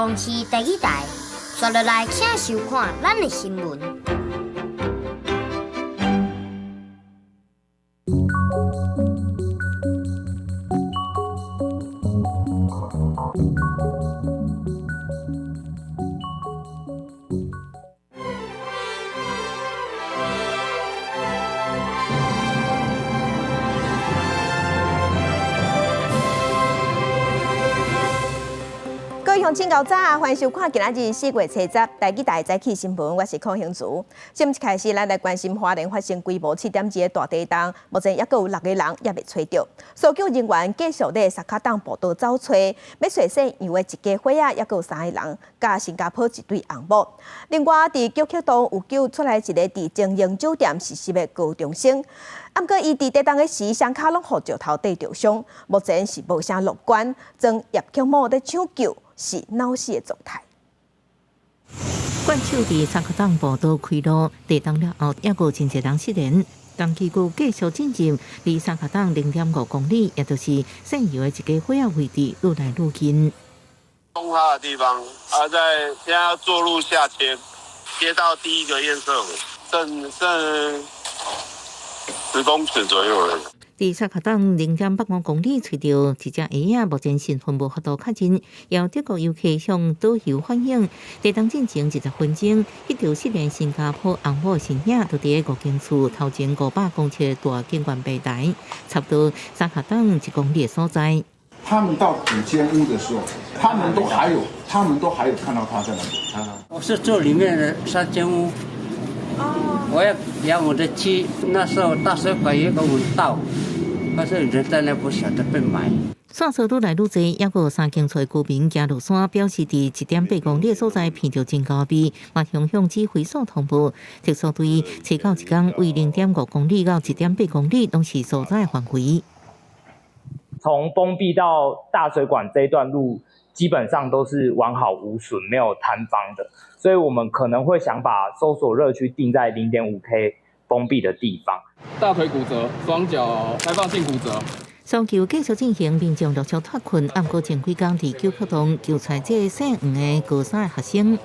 公視第一台，刷落來請收看咱的新聞。各位鄉親𠢕早，歡迎收看今仔日4月7日台語台早起新聞，我是柯興慈。新聞一開始，咱來關心花蓮發生規模7.2的大地動，目前猶閣有6個人猶未揣著。搜救人員繼續咧三跤洞步道走揣，欲揣姓楊的一家伙仔，猶閣有3个人，佮新加坡一對翁某。另外，佇九曲洞有救出來一個佇精英酒店實習的高中生，毋過伊佇地動的時，雙跤攏予石頭硩著傷，目前是無啥樂觀，莊葉克膜咧搶救。是腦死的狀態。慣手佇三跤洞步道開路，地動了後，猶閣真濟人失聯。當機構繼續進入離三跤洞0.5公里，也就是姓楊的一家伙仔位置，愈來愈近。崩塌的地方，啊，在現在要坐路下切，切到第一個堰塞湖，剩剩10公尺左右而已。佇三跤洞0.85公里揣著一隻鞋仔，目前身份無法度確認。由德國遊客向導遊反映，地動進前20分鐘，彼條失聯新加坡翁某身影，就佇五間厝頭前500公尺大景觀平台，差不多三跤洞1公里的所在。他們到五間屋的時候，他們都還有，他們都還有看到他在那裡。我是住裡面的三間屋。我要養我的雞，那時候大水管也給我們倒，但是人在那不曉得被埋。線索愈來愈濟，猶閣有三間厝居民行落山，表示佇1.8公里的所在鼻著真高味，嘛向向指揮所通報。特搜隊揣到一工為0.5公里到1.8公里，攏是所在範圍。從崩壁到大水管這一段路，基本上都是完好無損，沒有坍方的，所以我們可能會想把搜索熱區定在0.5 K 封閉的地方。大腿骨折，雙腳開放性骨折。搜救繼續進行，民眾陸續脫困。毋過前幾工佇九曲洞救出這個姓黃的高三學生，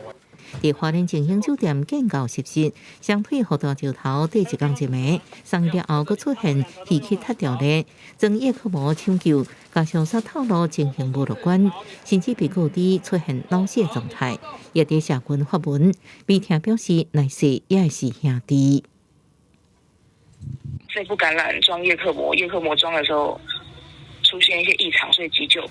佇花蓮精英酒店建教實習，雙腿予大石頭硩一工一暝，送醫了後，閣出現氣氣脫掉咧，裝葉克膜搶救，加上煞透露情形無樂觀，甚至被告知出現腦死狀態，也佇社群發文，媒體表示來世也是兄弟。肺部感染裝葉克膜，葉克膜裝的時候出現一些異常，所以急救，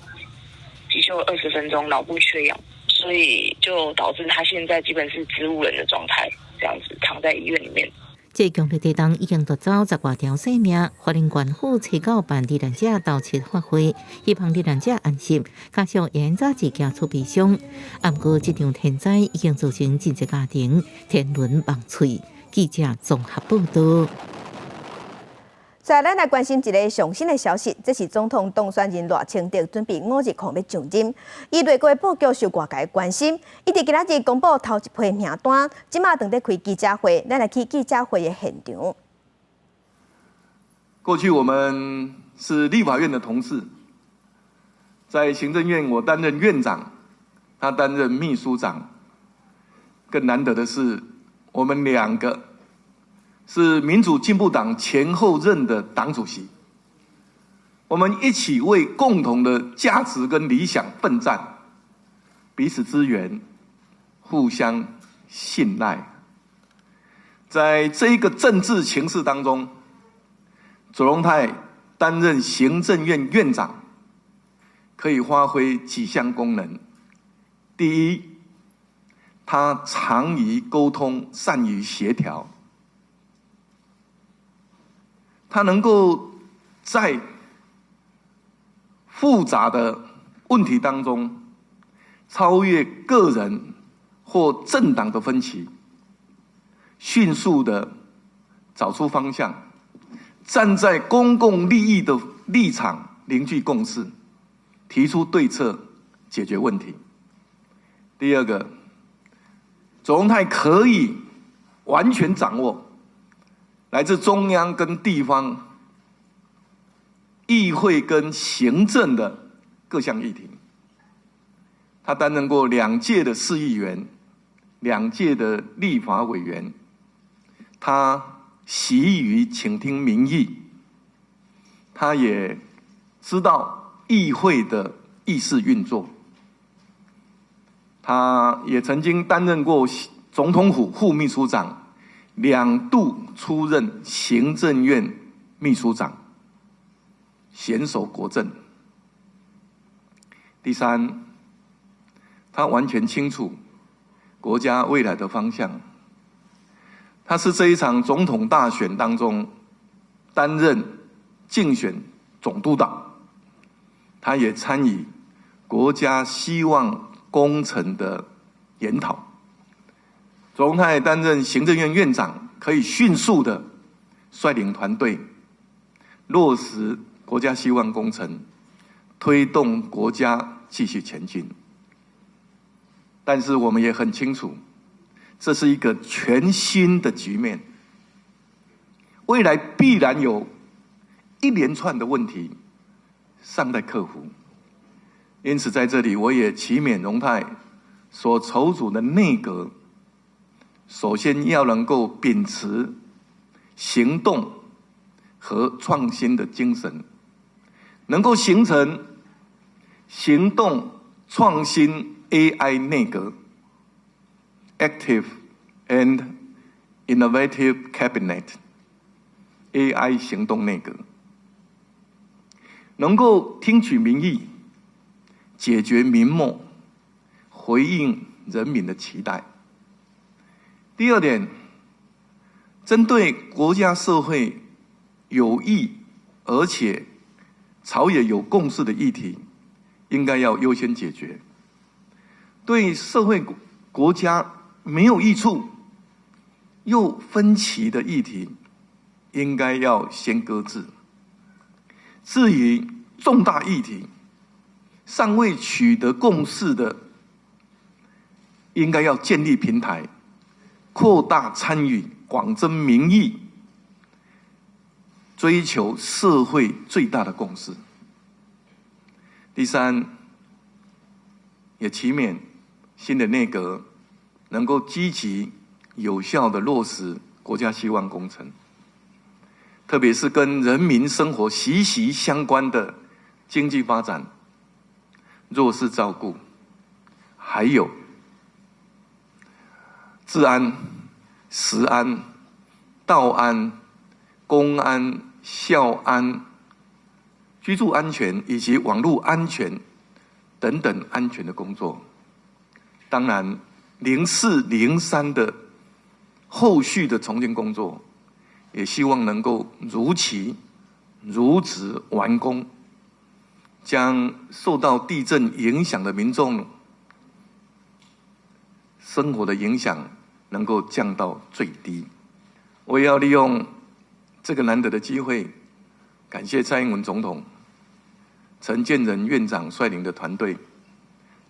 急救20分鐘，腦部缺氧，所以就導致他現在基本是植物人的狀態，這樣子躺在醫院裡面。這強烈地動已經奪走10外條性命，花蓮縣府揣九辦罹難者頭七法會，希望罹難者安息，家屬會早日行出悲傷。毋過這場天災已經造成真濟家庭天倫夢碎。記者綜合報道。再來，咱來關心一個上新的消息，這是總統當選人賴清德準備5日控欲上任，伊內閣的布局受外界關心。伊佇今仔日公布頭一批名單，這馬正佇開記者會，咱來去記者會的現場。過去我們是立法院的同事，在行政院我擔任院長，他擔任秘書長。更難得的是，我們兩個是民主進步黨前後任的黨主席，我們一起為共同的價值跟理想奮戰，彼此支援，互相信賴。在這個政治情勢當中，卓榮泰擔任行政院院長，可以發揮幾項功能。第一，他長於溝通，善於協調。他能夠在複雜的問題當中超越個人或政黨的分歧，迅速的找出方向，站在公共利益的立場凝聚共識，提出對策，解決問題。第二個，卓榮泰可以完全掌握來自中央跟地方、議會跟行政的各項議題。他擔任過兩屆的市議員，兩屆的立法委員。他習於傾聽民意，他也知道議會的議事運作。他也曾經擔任過總統府副秘書長，兩度出任行政院秘書長，嫻熟國政。第三，他完全清楚國家未來的方向。他是這一場總統大選當中擔任競選總督導，他也參與國家希望工程的研討。卓榮泰擔任行政院院長，可以迅速的率領團隊落實國家希望工程，推動國家繼續前進。但是我們也很清楚，這是一個全新的局面，未來必然有一連串的問題尚待克服。因此，在這裡我也期勉榮泰所籌組的內閣，首先要能夠秉持行動和創新的精神，能夠形成行動創新 AI 內閣（Active and Innovative Cabinet） AI 行動內閣，能夠聽取民意，解決民瘼，回應人民的期待。第二點，針對國家社會有益而且朝野有共識的議題，應該要優先解決。對社會國家沒有益處又分歧的議題，應該要先擱置。至於重大議題，尚未取得共識的，應該要建立平台，擴大參與，廣徵民意，追求社會最大的共識。第三，也期勉新的內閣能夠積極有效地落實國家希望工程，特別是跟人民生活息息相關的經濟發展、弱勢照顧，還有治安、食安、道安、公安、校安、居住安全以及網路安全等等安全的工作。當然，04、03的後續的重建工作，也希望能夠如期如質完工，將受到地震影響的民眾生活的影響能夠降到最低。我也要利用這個難得的機會，感謝蔡英文總統、陳建仁院長率領的團隊，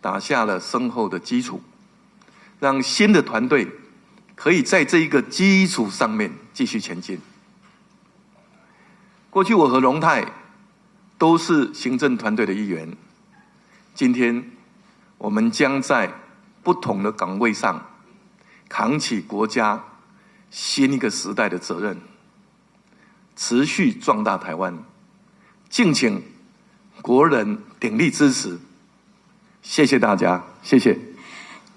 打下了深厚的基礎，讓新的團隊可以在這一個基礎上面繼續前進。過去我和榮泰都是行政團隊的一員，今天我們將在不同的崗位上扛起國家新一個時代的責任，持續壯大台灣。敬請國人鼎力支持，謝謝大家，謝謝。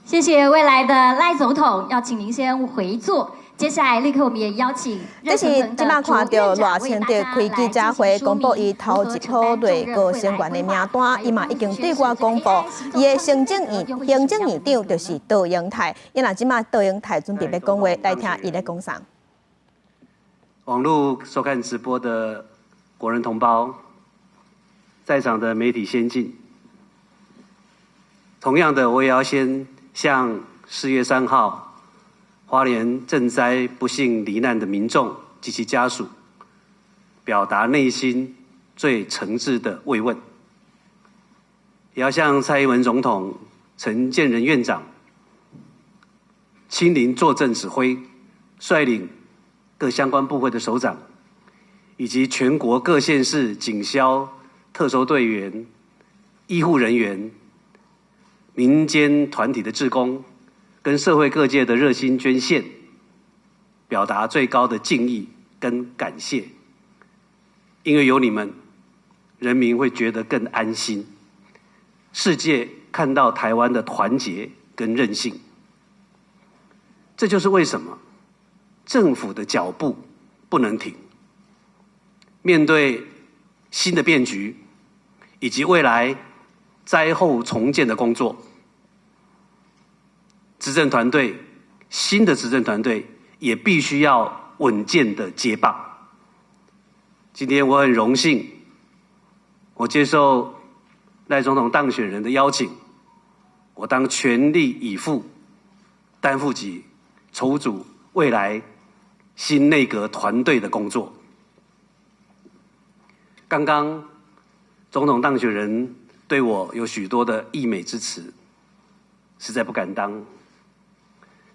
謝謝未來的賴總統，要請您先回座。接下來，立刻我們也邀請這是這擺看著賴清德開記者會公布伊頭一波內閣成員的名單，伊嘛已經對外公布，伊的行政院長就是卓榮泰。伊若這擺卓榮泰準備欲講話，來聽伊咧講啥。網路收看直播的國人同胞，在場的媒體先進，同樣的，我也要先向4月3號花蓮震災不幸罹難的民眾及其家屬，表達內心最誠摯的慰問，也要向蔡英文總統、陳建仁院長親臨坐鎮指揮，率領各相關部會的首長，以及全國各縣市警消、特搜隊員、醫護人員，民間團體的志工跟社會各界的熱心捐獻，表達最高的敬意跟感謝。因為有你們，人民會覺得更安心。世界看到台灣的團結跟韌性，這就是為什麼政府的腳步不能停。面對新的變局以及未來災後重建的工作，執政團隊，新的執政團隊也必須要穩健的接棒。今天我很榮幸，我接受賴總統當選人的邀請，我當全力以赴，擔負起籌組未來新內閣團隊的工作。剛剛總統當選人對我有許多的溢美之詞，實在不敢當。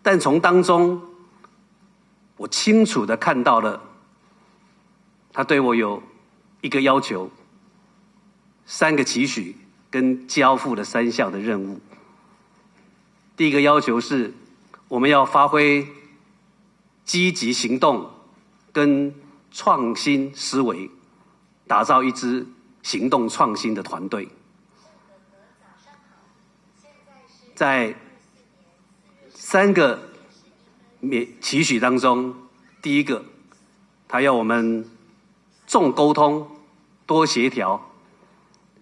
但從當中，我清楚的看到了，他對我有一個要求、三個期許跟交付了三項的任務。第一個要求是，我們要發揮積極行動跟創新思維，打造一支行動創新的團隊。在三個期許當中，第一個，他要我們重溝通、多協調，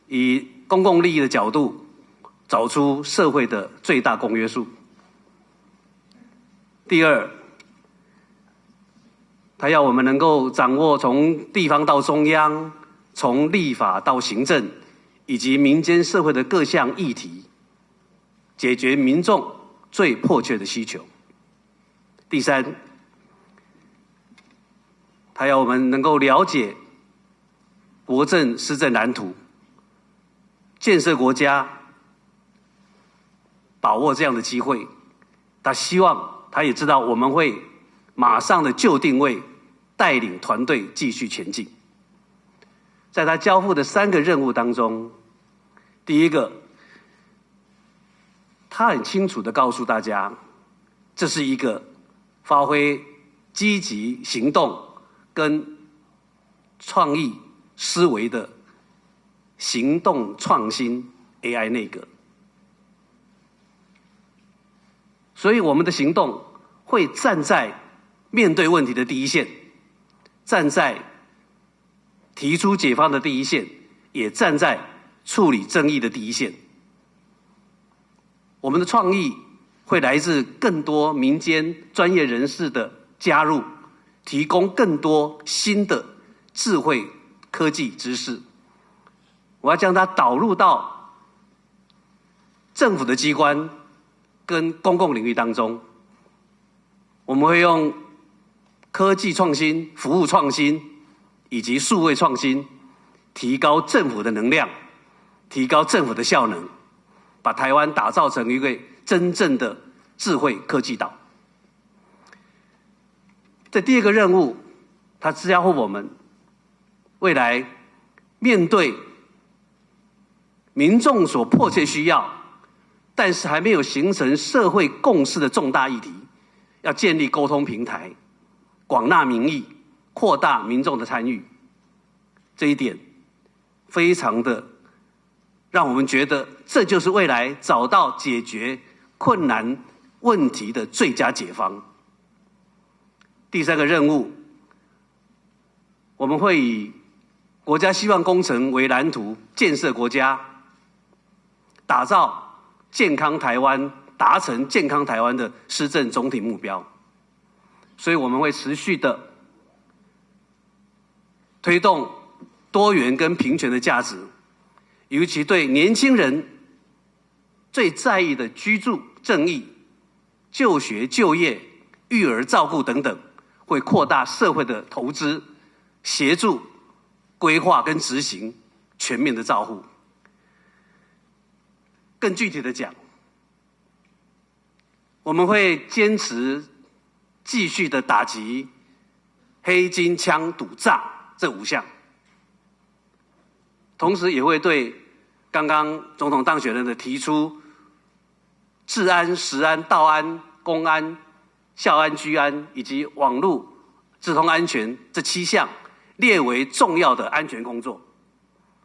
以公共利益的角度找出社會的最大公約數。第二，他要我們能夠掌握從地方到中央、從立法到行政以及民間社會的各項議題，解決民眾最迫切的需求。第三，他要我們能夠了解國政施政藍圖，建設國家，把握這樣的機會。他希望，他也知道我們會馬上的就定位，帶領團隊繼續前進。在他交付的三個任務當中，第一個，他很清楚的告訴大家，這是一個發揮積極行動跟創意思維的行動創新 AI 內閣，所以我們的行動會站在面對問題的第一線，站在提出解方的第一線，也站在處理爭議的第一線。我們的創意會來自更多民間專業人士的加入，提供更多新的智慧科技知識。我要將它導入到政府的機關跟公共領域當中。我們會用科技創新、服務創新以及數位創新，提高政府的能量，提高政府的效能，把台灣打造成一個真正的智慧科技島。這第二個任務，它是要我們未來面對民眾所迫切需要，但是還沒有形成社會共識的重大議題，要建立溝通平台，廣納民意，擴大民眾的參與。這一點非常的讓我們覺得，這就是未來找到解決困難問題的最佳解方。第三個任務，我們會以國家希望工程為藍圖，建設國家，打造健康台灣，達成健康台灣的施政總體目標。所以我們會持續的推動多元跟平權的價值，尤其對年輕人最在意的居住正義、就學、就業、育兒照顧等等，會擴大社會的投資，協助規劃跟執行全面的照護。更具體的講，我們會堅持繼續的打擊黑金、槍、賭、詐這五項，同時也會對剛剛總統當選人的提出治安、食安、道安、公安、校安、居安以及網路資通安全這七項列為重要的安全工作，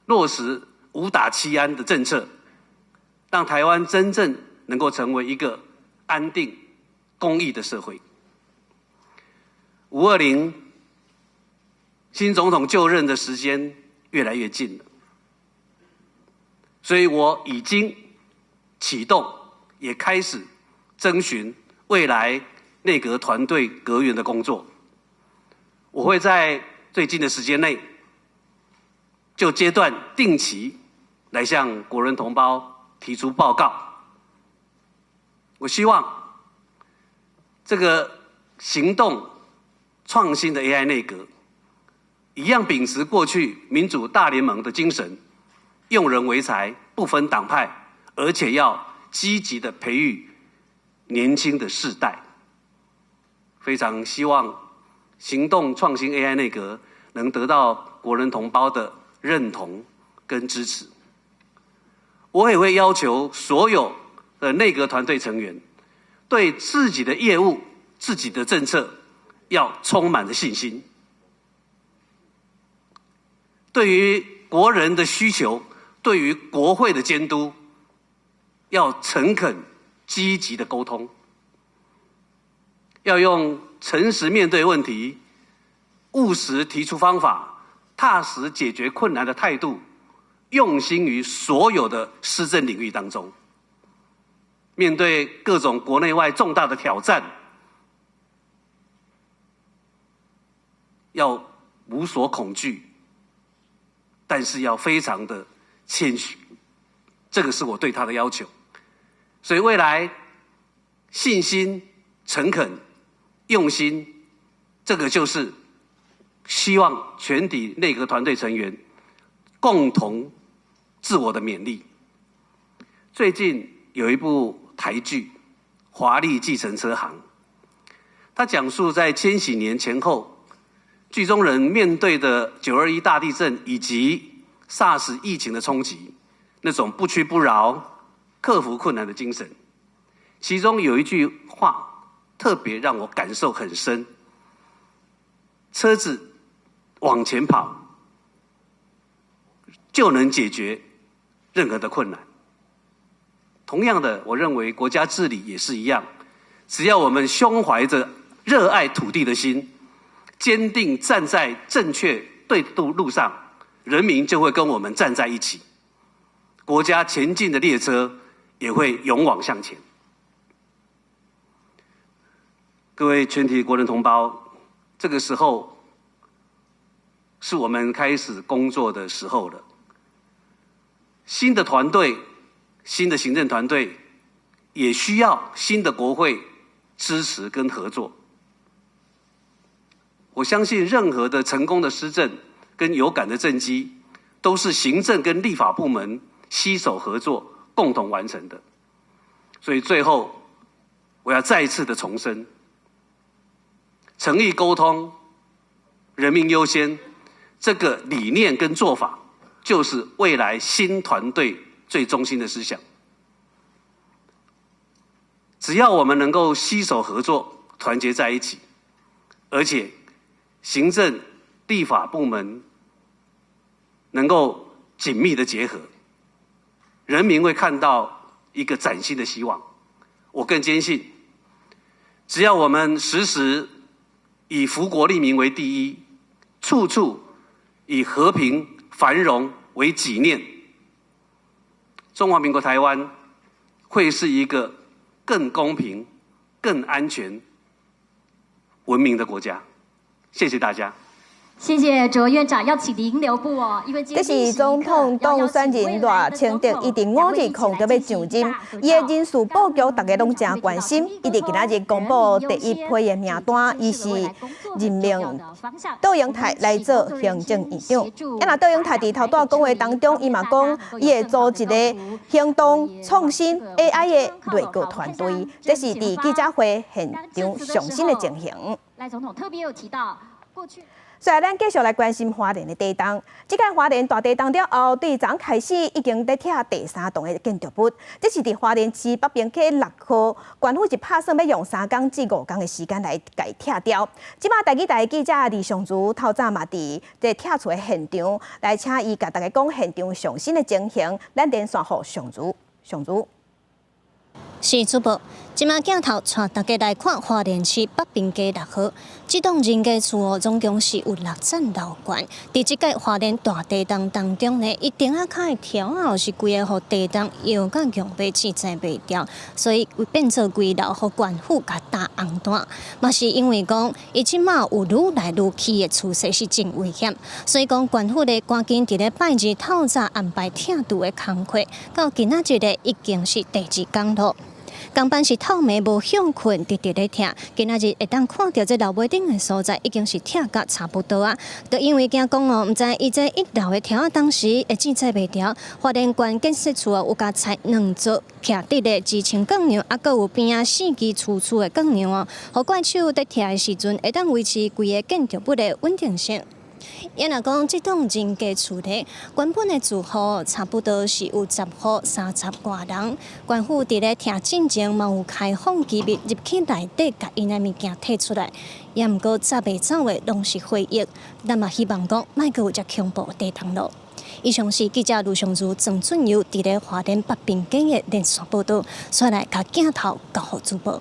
落實五打七安的政策，讓台灣真正能夠成為一個安定、公義的社會。520新總統就任的時間越來越近了，所以我已經啟動，也開始徵詢未來內閣團隊閣員的工作。我會在最近的時間內，就階段定期來向國人同胞提出報告。我希望這個行動創新的 AI 內閣，一樣秉持過去民主大聯盟的精神，用人唯才，不分黨派，而且要積極的培育年輕的世代。非常希望行動創新 AI 內閣能得到國人同胞的認同跟支持。我也會要求所有的內閣團隊成員，對自己的業務、自己的政策要充滿着信心。對於國人的需求，對於國會的監督，要誠懇、積極的溝通，要用誠實面對問題、務實提出方法、踏實解決困難的態度，用心於所有的施政領域當中。面對各種國內外重大的挑戰，要無所恐懼，但是要非常的謙虛，這個是我對他的要求。所以未來信心、誠懇、用心，這個就是希望全體內閣團隊成員共同自我的勉勵。最近有一部台劇《華麗計程車行》，它講述在千禧年前後，劇中人面對的921大地震以及 SARS 疫情的衝擊，那種不屈不撓、克服困難的精神。其中有一句話特別讓我感受很深：車子往前跑，就能解決任何的困難。同樣的，我認為國家治理也是一樣，只要我們胸懷着熱愛土地的心，堅定站在正確對的路上，人民就會跟我們站在一起，國家前進的列車也會勇往向前。各位全體國人同胞，這個時候是我們開始工作的時候了。新的團隊、新的行政團隊也需要新的國會支持跟合作。我相信任何的成功的施政跟有感的政績，都是行政跟立法部門攜手合作共同完成的。所以最後，我要再一次的重申：誠意溝通、人民優先，這個理念跟做法，就是未來新團隊最中心的思想。只要我們能夠攜手合作、團結在一起，而且行政、立法部門能夠緊密的結合，人民會看到一個嶄新的希望。我更堅信，只要我們時時以福國利民為第一，處處以和平繁榮為己念，中華民國台灣會是一個更公平、更安全、文明的國家。謝謝大家。謝謝卓院長，要請您留步哦，因為這是總統當選人賴清德，伊佇5日空就欲上任，伊的人事布局大家攏誠關心。伊佇今仔日公布第一批的名單，伊是任命杜英泰來做行政院長。啊，若杜英泰佇頭拄仔講話當中，伊嘛講伊會組一個行動創新 AI 的內閣團隊，這是佇記者會現場上新的情形。賴總統特別有提到。過去。所以咱繼續來關心花蓮的地動。這屆花蓮大地動了後，對昨開始已經咧拆第三棟的建築物。這是佇花蓮市北爿街6號，縣府是拍算欲用3工至5工的時間來共拆掉。這馬台語台記者李尚如透早嘛佇這拆除的現場，來請伊共大家講現場上新的情形。咱連線予尚如，尚如。是主播，這馬鏡頭帶大家來看花蓮市北爿街6號，這棟人家厝哦，總共是有六層樓懸。佇這屆花蓮大地動當中呢，伊頂仔跤的柱仔是規个予地動搖甲強欲志在袂牢，所以變做危樓，予縣府共打紅單。嘛是因為講，伊這馬有愈來愈起的趨勢是真危險，所以講縣府咧趕緊佇咧拜二透早安排拆除的工課，到今仔日咧已經是第二工囉。工班是透暝無歇睏，直直咧拆。今仔日會當看著這樓尾頂的所在，已經是拆甲差不多啊。就因為驚講哦，毋知伊這一樓的柱仔當時會志在袂牢。花蓮縣建設處有共裁兩座徛佇的支撐鋼梁，啊，閣有邊仔四支粗粗的鋼梁哦，予怪手佇拆的時陣會當維持規个建築物的穩定性。也若講，這棟人家厝咧，原本的住戶差不多是有10戶30外人。縣府佇咧拆進前嘛有開放機密入去內底，共𪜶的物件提出來。也毋過走袂走的攏是回憶。咱嘛希望講，莫閣有遮恐怖地動囉。以上是記者盧尚如、鄭俊佑佇咧花蓮北爿街的連線報導，煞來共鏡頭交予主播。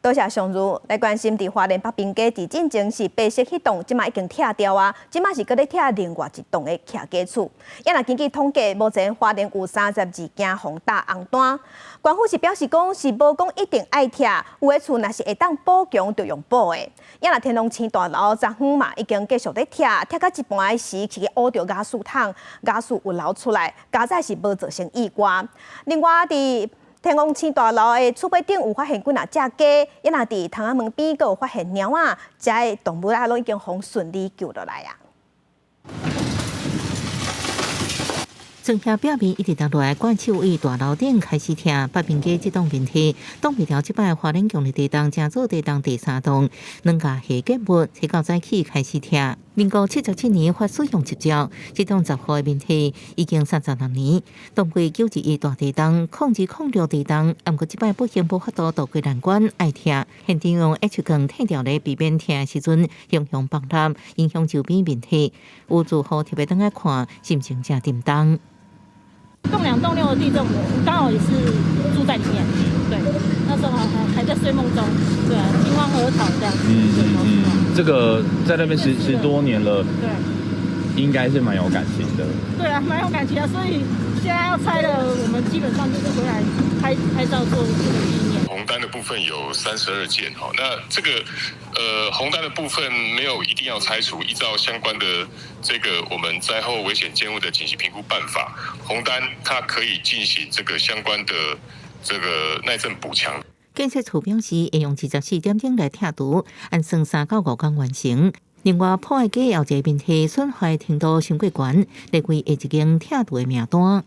多謝尚如來關心，佇花蓮北爿街佇進前是白色彼棟，這馬已經拆掉啊，這馬是閣咧拆另外一棟的徛家厝。也若根據統計，目前花蓮有32間予打紅單。縣府是表示講，是無講一定愛拆，有的厝若是會當補強，就用補的。也若天龍星大樓昨昏嘛已經繼續咧拆，拆到一半的時，是去挖著瓦斯桶，瓦斯有流出來，佳哉是無造成意外。另外佇天王星大樓的厝尾頂有發現幾若隻雞，也若佇窗仔門邊閣有發現貓仔，遮的動物仔攏已經予順利救落來啊。庄遐表面一直落來，怪手位大樓頂開始拆，北爿街這棟電梯擋袂牢，這擺花蓮強烈地動，成做地動第三棟，兩架下建物，才較早起開始拆。民國77年發使用執照，這棟10戶的電梯已經36年，當過9·21大地動、02-06地動，毋過這擺不幸無法度渡過難關，愛拆。現場用 H 鋼拆掉咧，避免拆的時陣形成崩塌，影響周邊電梯。有住戶特別轉來看，心情誠沉重。動兩動六的地震，我剛好也是住在裡面，對，那時候還在睡夢中，對啊，驚慌而逃這樣子。嗯，這個在那邊十多年了，對，應該是蠻有感情的。對啊，蠻有感情啊，所以現在要拆了，我們基本上就是回來拍拍照做這個紀念。紅單的部分有32件，哈，那這個紅單的部分沒有一定要拆除，依照相關的這個我們災後危險建物的緊急評估辦法，紅單它可以進行這個相關的這個耐震補強。建設處表示，會用24點鐘來拆除，按算3到5工完成。另外，破壞街有一個電梯損壞程度傷過懸，列為下一間拆除的名單。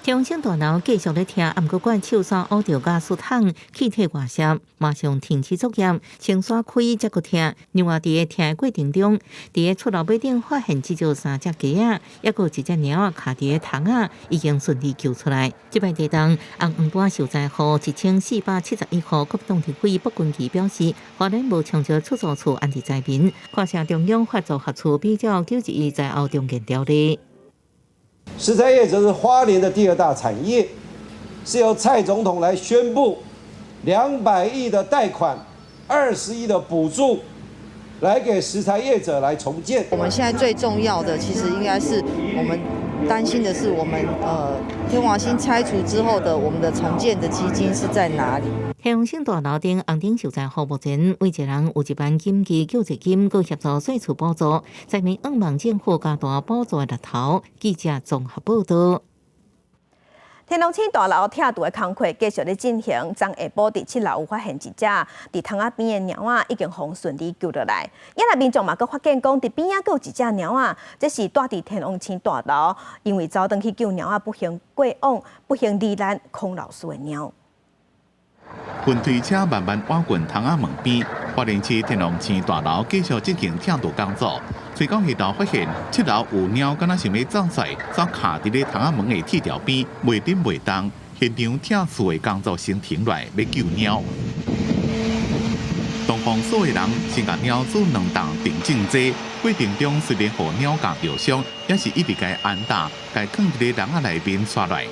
天王星大樓繼續咧拆，毋過怪手煞挖著瓦斯桶，氣體外泄，馬上停止作業，清刷開才閣拆。另外，佇咧拆的過程中，佇咧厝樓尾頂發現至少三隻雞仔，抑閣有一隻貓仔卡佇咧窗仔，已經順利救出來。這擺地動，紅黃單受災戶1471戶，國民黨立委卜君琪表示，花蓮無搶招出租厝安置災民，看聲中央發組合厝比照9·11災後重建條例。食材業則是花蓮的第二大產業，是由蔡總統來宣布200億的貸款，20億的補助，來給食材業者來重建。我們現在最重要的，其實應該是我們擔心的是，我們天王星拆除之後的我們的重建的基金是在哪裡？天王星大樓頂紅頂受災戶目前每一人有1萬緊急救濟金，閣協助稅厝補助，災民向望政府加大補助的力頭。記者綜合報導。天龍星大樓拆除的工課繼續咧進行，昨下晡佇7樓有發現一隻佇窗仔邊的貓仔已經予順利救落來。也若民眾嘛閣發現講，佇邊仔閣有一隻貓仔，這是蹛佇天王星大樓，因為走轉去救貓仔不幸過往，不幸罹難孔老師的貓。雲推車慢慢挖近窗仔門邊，花蓮市天龍寺大樓繼續進行拆除工作。隨到彼頭發現七樓有貓，敢若想欲走出來，煞卡佇咧窗仔門的鐵條邊，袂振袂動。現場拆厝的工作先停落來，欲救貓。東方所的人先共貓做兩筒鎮靜劑，過程中雖然予貓咬著傷，也是一直共按打，共囥佇咧籠仔內面紲來。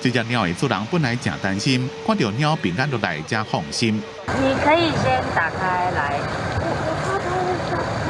這隻貓的主人本來誠擔心，看著貓平安落來，才放心。你可以先打開來，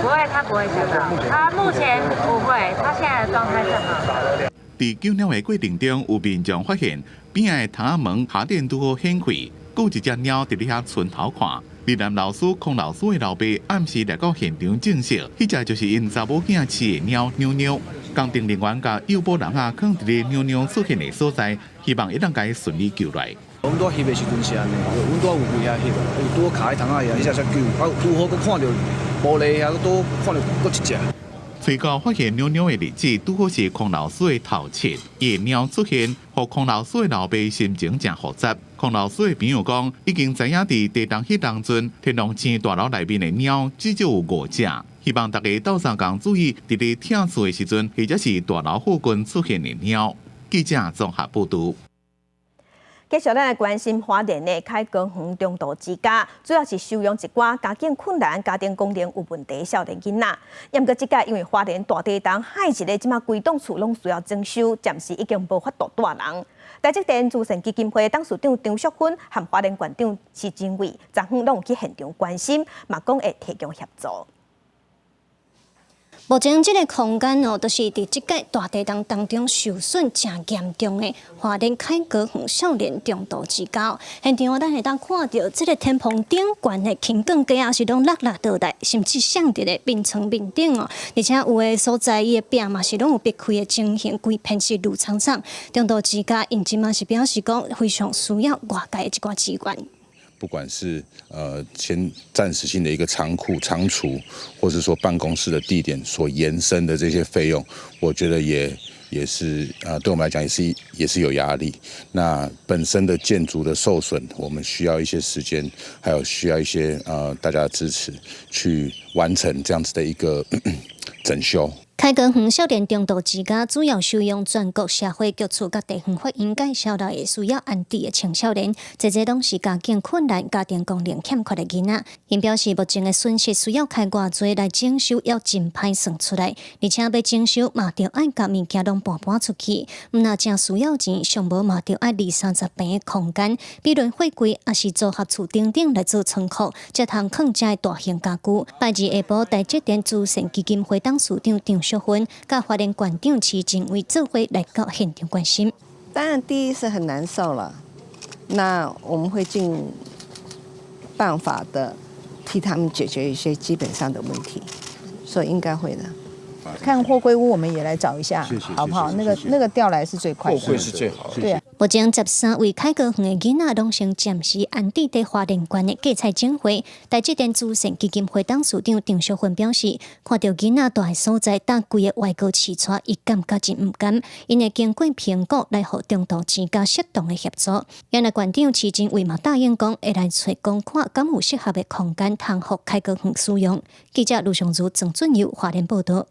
不會，它不會嚇到，它目前不會，它現在的狀態是好的。佇救貓的過程中，有民眾發現邊仔的窗仔門下電拄好掀開，閣有一隻貓佇咧遐伸頭看。林南老師、孔老師的老爸暗時來到現場證實，彼隻就是𪜶查某囝飼的貓妞妞。工程人員共誘捕籠仔囥佇咧妞妞出現的所在，希望會當共伊順利救來。阮拄翕的時陣是按呢，阮拄有圍遐翕，伊拄好卡佇窗仔遐，彼隻才救，啊拄好閣看著玻璃遐，拄看著閣一隻。隨後發現妞妞的日子，拄好是孔老師的頭七，伊的貓出現，予孔老師的老爸心情誠複雜。孔老師的朋友講，已經知影佇地動彼當陣，天龍寺大樓內面的貓至少有五隻，希望大家鬥相共注意，佇咧拆厝的時陣，或者是大樓附近出現的貓。記者綜合報導。繼續咱來關心花蓮的開高園中途之家，主要是收容一寡家境困難、家庭功能有問題的少年囡仔。毋過這屆因為花蓮大地動海一个，這馬規棟厝攏需要裝修，暫時已經無法度蹛人。台積電慈善基金會董事長張淑芬和花蓮縣長施政偉，昨昏攏有去現場關心，嘛講會提供協助。目前這个空間哦，就是佇這屆大地動當中受損誠嚴重的花蓮凱歌園少年中途之家。現場咱會當看著這个天棚頂懸的輕鋼架是攏落落倒來，甚至摔佇咧眠床面頂哦。而且有的所在伊的壁嘛是攏有癟開的情形，規片是綠蒼蒼。中途之家𪜶這馬是表示講非常需要外界的一寡資源。不管是先暫時性的一個倉庫、倉儲，或者說辦公室的地點所延伸的這些費用，我覺得也是對我們來講也是有壓力。那本身的建築的受損，我們需要一些時間，還有需要一些大家的支持，去完成這樣子的一個整修。凱歌園少年中途之家主要收容全國社會局處佮地方法院介紹來的需要安置的青少年，這濟攏是家境困難、家庭功能欠缺的囡仔。𪜶表示，目前的損失需要開偌濟來整修，猶真歹算出來，而且欲整修嘛，著愛共物件攏搬搬出去，毋若誠需要錢，上無嘛著愛二三十坪的空間，比如貨櫃抑是組合厝等等來做倉庫，才通囥遮的大型家具。拜二下晡，台積電慈善基金會董事長張淑芬，佮花蓮縣長施政偉做伙來到現場關心。當然，第一是很難受了，那我們會盡辦法的替他們解決一些基本上的問題，所以應該會的。看貨櫃屋，我們也來找一下，好不好？那個調來是最快的。貨櫃是最好的。對啊。目前13位凱歌園的囡仔攏先暫時安置佇花蓮縣的計菜總會。台積電慈善基金會董事長張淑芬表示，看著囡仔蹛的所在，搭規个外國飼帶，伊感覺真毋甘。𪜶會經過評估來予中途之家適當的協助。原來縣長施政偉嘛答應講，會來揣講看，敢有適合的空間通予凱歌園使用。記者盧尚如、鄭俊佑花蓮報導。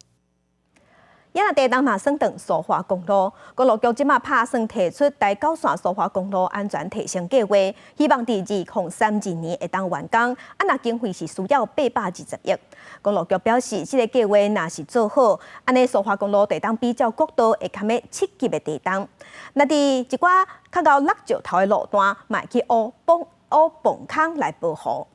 也若地動嘛損斷蘇花公路，公路局這馬拍算提出台九線蘇花公路安全提升計劃，希望佇2032年會當完工。啊，若經費是需要820億。公路局表示，這个計劃若是做好，按呢蘇花公路會當比照國道會堪7級的地動。若佇一寡較𠢕落石頭的路段，嘛會去挖崩挖崩坑來保護。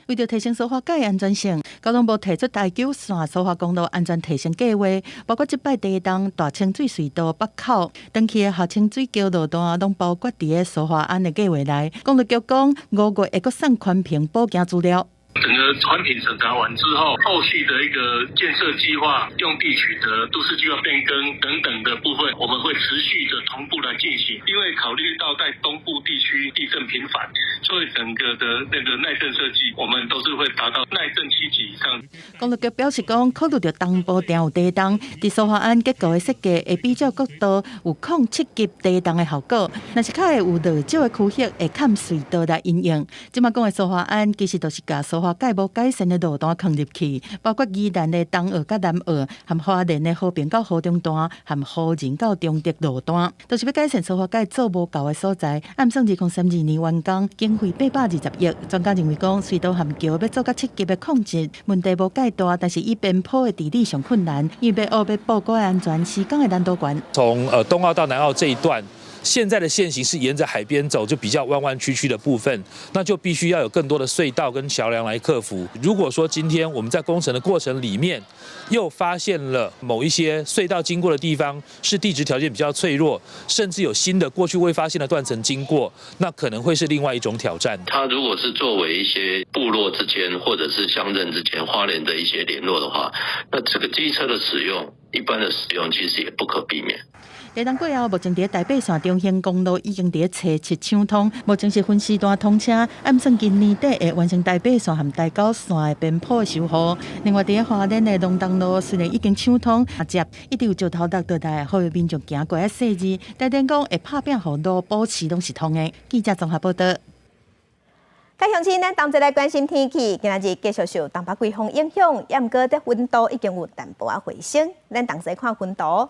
為著提升蘇花改安全性，交通部提出台九線蘇花公路安全提升計劃，包括這擺地動大清水隧道北口、長崎的下清水橋路段，攏包括佇个蘇花安的計劃內。公路局講，5月會閣送環評補件資料。整個環評審查完之後，後續的一個建設計劃、用地取得、都市計劃變更等等的部分，我們會持續的同步來進行。因為考慮到在東部地區地震頻繁，所以整個的那個耐震設計，我們都是會達到耐震七級以上。公路局表示講，考慮到東部定有地動，佇蘇花灣結構的設計會比照國道有抗七級地動的效果。若是較會有落石的區域，會崁隧道來因應。這馬講的蘇花灣其實就是共蘇花改無改善的路段囥入去，包括宜蘭的東澳佮南澳，和花蓮的和平到湖中段，和湖仁到中坜路段，都是欲改善蘇花改做無夠的所在。按算2032年完工，經費820億。專家認為講，隧道和橋欲做甲七級的抗震，問題無蓋大，但是以邊坡的治理上困難，因為欲學欲報告的安全，施工的難度懸。從東澳到南澳這一段，現在的線型是沿着海邊走，就比較彎彎曲曲的部分，那就必須要有更多的隧道跟橋梁來克服。如果說今天我們在工程的過程裡面，又發現了某一些隧道經過的地方是地質條件比較脆弱，甚至有新的過去未發現的斷層經過，那可能會是另外一種挑戰。它如果是作為一些部落之間或者是鄉鎮之間花蓮的一些聯絡的話，那這個機車的使用，一般的使用其實也不可避免。地動過後，目前佇台八線中興公路已經佇初七搶通，目前是分時段通車，按算今年底會完成台八線和台九線的邊坡修護。另外，佇花蓮的龍東路雖然已經搶通，啊接一直有石頭落落來，予民眾行過愛細膩。台電講會拍拚予路保持攏是通的。記者綜合報導。各位鄉親，咱同齊來關心天氣。今仔日繼續受東北季風影響，也毋過這溫度已經有淡薄仔回升。咱同齊看溫度。